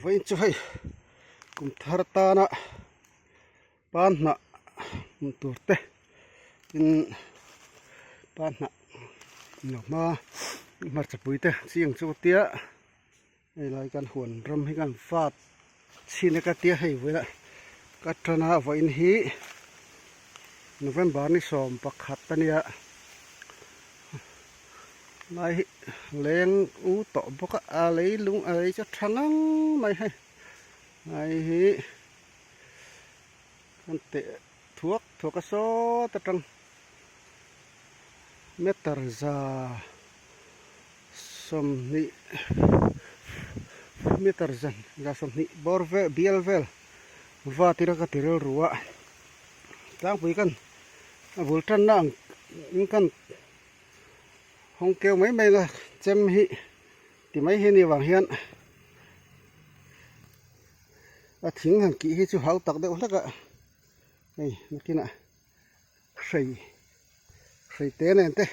Vawiin chu hei kum thar tana pan hnah hmuh tur te tin pan hnah lo hma hmarcha pui te chiang chu tia hei lai kan huan ram hi kan fat chhin a ka tia hei vawilah ka tana vawiin hi November ni 11 a nia. Lai hi leng u tawh bawk a a lei lung a lei chu tha ngang mai hei lai hi kan teh thuak thuak a sawt atang meter za 20 meter za 20 bawr vel bial vel vat ila ka ti rilru a tlangpui kan a bul tanna ang in kan hawng keu mai mai a chem hi ti mai hi a nih avang hian a thing han kih hi chu hau tak deuh hlek a hei nakinah hrei hrei te nen te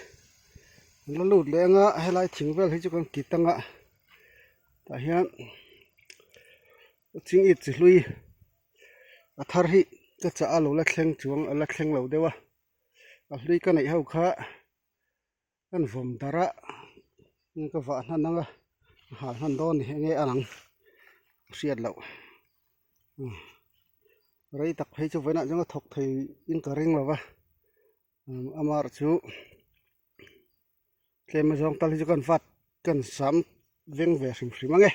an la lut leh anga helai thing vel hi chu kan kit anga tah hian ching it chi hlui a thar hi ka chah a lo la thleng chuang a la thleng lo deuh a a hlui ka neih ho kha kan vawm darh a ka vah hnan ang a a hal hman dawn ni enge a lang hriat loh rei tak phei chu vawiinah chuan ka thawk thei in ka ring lo va amaherawhchu tlem azawng tal hi chu kan vat kan sam veng ve hrim hrim ang e.